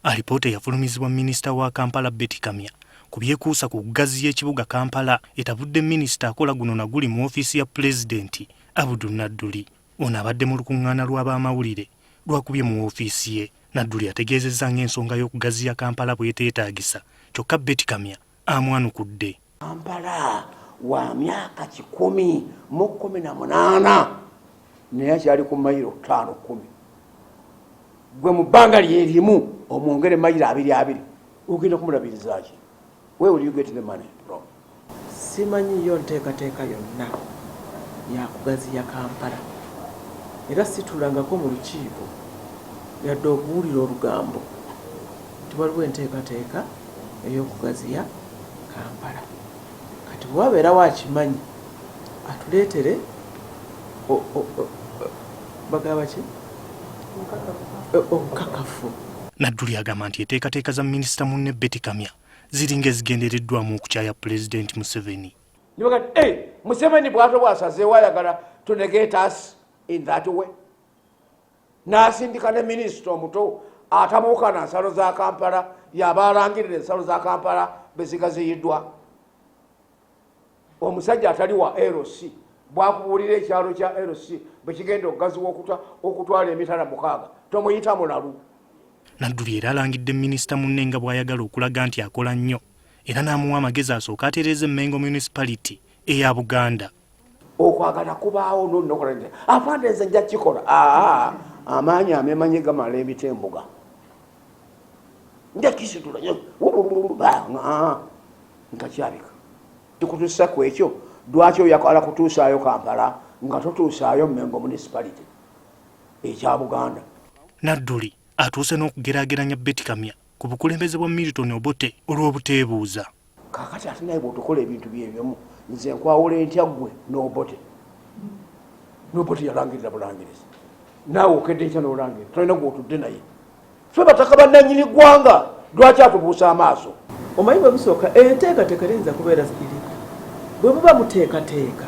Alipoota eyafulumizibwa minisita wa Kampala Betty Kamya ku byekuusa ku kugaziya ekibuga Kampala etabudde minisita akola guno na guli mu ofiisi ya Pulezidenti Abdu Nadduli. Ono abadde mu lukuŋŋaana lw'abamawulire lwakubye mu ofiisi ye. Nadduli ategeezezza ng'ensonga y'okugaziya Kampala bw'eteetaagisa, kyokka Betty Kamya amwanukudde. Kampala wa myaka 118 naye akyali ku mayiro 5 10. Gwe mu bbanga lyerimu omwongere mayiro abiri abiri, ogenda kumulabiriza ki? Where will you get the money from? Simanyiyo nteekateeka yonna yakugaziya Kampala, era situulangako mu lukiiko yadde okuwulira olugambo nti waliwo enteekateeka ey'okugaziya Kampala. Kati bwe wabeerawo akimanyi atuleetere, bagamba ki, obukakafu. Nadduli agamba nti enteekateeka za minisita munne Betty Kamya ziringa ezigendereddwamu okukyaya Pulezidenti Museveni. Museveni bw'atyo bw'asazeewo, ayagala to negate us in that way, n'asindika ne minisita omuto atabuuka na nsalo za Kampala, yaba alangirira ensalo za Kampala bwe zigaziyiddwa. Omusajja atali wa LC bwakubuulira ekyalo kya LC bwe kigenda okugaziwa okutwala emitala 6, tomuyita mulalu. Nadduli era alangidde minisita munne nga bw'ayagala okulaga nti akola nnyo, era n'amuwa amagezi asooke atereeze Mengo Municipality eya Buganda. Okwagala kubaawo nonokola afande, nze nja kikola. Aa, amaanyi amemanyi gamala emiti embuga, nja kisitula nga kyabika tikutuusa ku ekyo. Lwaki oyagala kutuusaayo Kampala nga totuusaayo Mengo Municipality ekya Buganda? Nadduli atuuse n'okugeraageranya Betty Kamya ku bukulembeze bwa Milton Obote olw'obuteebuuza. Kakati ate naye bw'otukola ebintu byebimu, nze nkwawula entya ggwe n'Obote? N'Obote yalangirira bulangirizi, naawe okedde enkya n'olangirira, tolina gw'otudde naye. Ffe bataka bannannyini ggwanga, lwaki atubuusa amaaso? Omanyi bwe musooka enteekateeka teyinza kubeera iri bwe muba muteekateeka.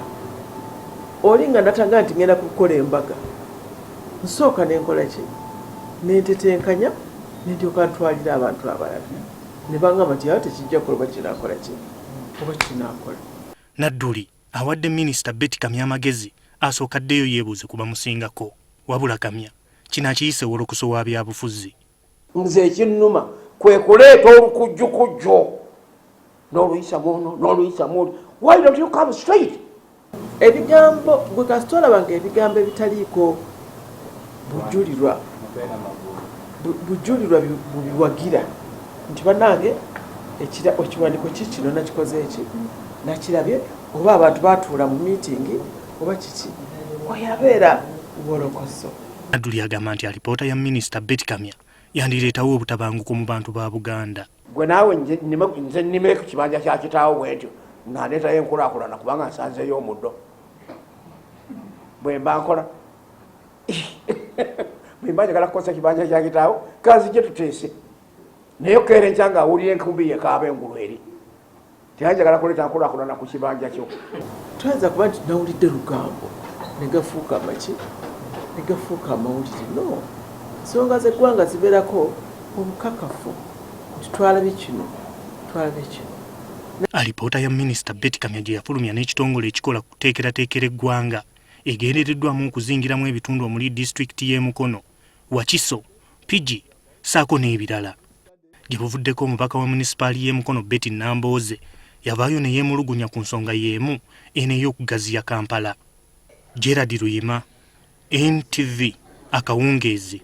Oli nga natanga nti ngenda kukola embaga, nsooka nenkola ki, nentetenkanya, nendyoka ntwalira abantu abalala ne bangamba nti awo tekijja kukola oba kinakola ki oba kinakola. Nadduli awadde minisita Betty Kamya amagezi asooka addeyo yeebuuze ku bamusingako. Wabula Kamya kino akiyise wolokoso wa byabufuzi. Nze ekinnuma kwe kuleeta olukujjukujju n'oluyisa muno n'oluyisa muli. Why don't you come straight? Ebigambo gwe kasita olaba nga ebigambo ebitaliiko bujulirwa bubiwagira nti bannange ekiwandiiko ki kino nakikoze eki nakirabye oba abantu batuula mu miitingi oba kiki, oyo abeera wolokoso. Nadduli agamba nti alipoota ya minisita Betty Kamya yandireetawo obutabanguko mu bantu ba Buganda. Gwe naawe nze nnime ku kibanja kya kitaawo bwe ntyo nga ndeetayo enkulaakulana, kubanga nsanzeeyo omuddo, bwe mba nkola, bwe mba njagala kukozesa kibanja kya kitaawo, kanzijje tuteese. Naye okeera enkya ng'awulira enkumbi yekaaba engulu eri, teyanjagala kuleeta nkulaakulana ku kibanja kyo. Toyinza kuba nti nawulidde lugambo ne gafuuka amaki, ne gafuuka amawulire. No nsonga z'eggwanga zibeerako obukakafu nti twalabye kino, twalabye kino. Alipoota ya minisita Betty Kamya gye yafulumya n'ekitongole ekikola ku kuteekerateekera eggwanga egendereddwamu okuzingiramu ebitundu omuli disitulikiti y'e Mukono, Wakiso, Mpigi ssaako n'ebirala. Gye buvuddeko omubaka wa munisipaali y'e Mukono Betty Nambooze yavaayo ne yeemulugunya ku nsonga y'emu eno ey'okugaziya Kampala. Gerald Luyima, NTV, akawungeezi.